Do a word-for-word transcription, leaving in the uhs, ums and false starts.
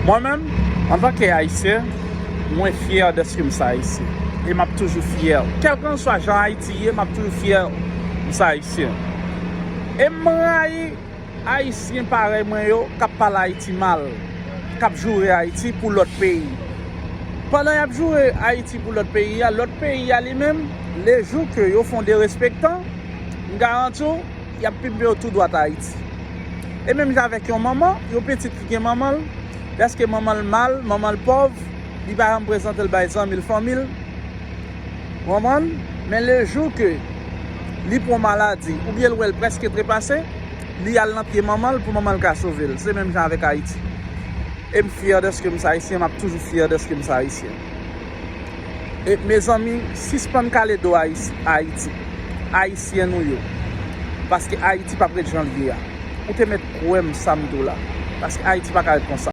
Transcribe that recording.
Mwen menm, antanke Ayisyen, mwen fyè dèske m se Ayisyen. E m ap toujou fyè. Kèlkanswa jan Ayiti ye, m ap toujou fyè m se Ayisyen. E m rayi Ayisyen parèy mwen yo k ap pale Ayiti mal, k ap joure Ayiti pou lòt peyi. Pandan y ap joure Ayiti pou lòt peyi a, lòt peyi a li menm, lejou ke yo fè w derespektan, m garanti w, y ap pimpe w tou dwat Ayiti. E menm jan avèk yon manman, yon pitit ki gen manman l, dèske manman l mal, manman l pòv, li pa janm prezante l bay zanmi l, fanmi l. Ou konprann? Men lejou ke li pran maladi, oubyen l wè l prèske trepase, li al nan pye manman l pou manman l ka sove l. Se menm jan avèk Ayiti. E m fyè dèske m se Ayisyen, m ap toujou fyè dèske m se Ayisyen. E mezanmi, sispann kale do Ayis- Ayiti. Ayisyen nou yo. Paske Ayiti p ap ret jan l ye a. Ou te mèt kwè m sa m di w la. Paske Ayiti pa ka ret konsa.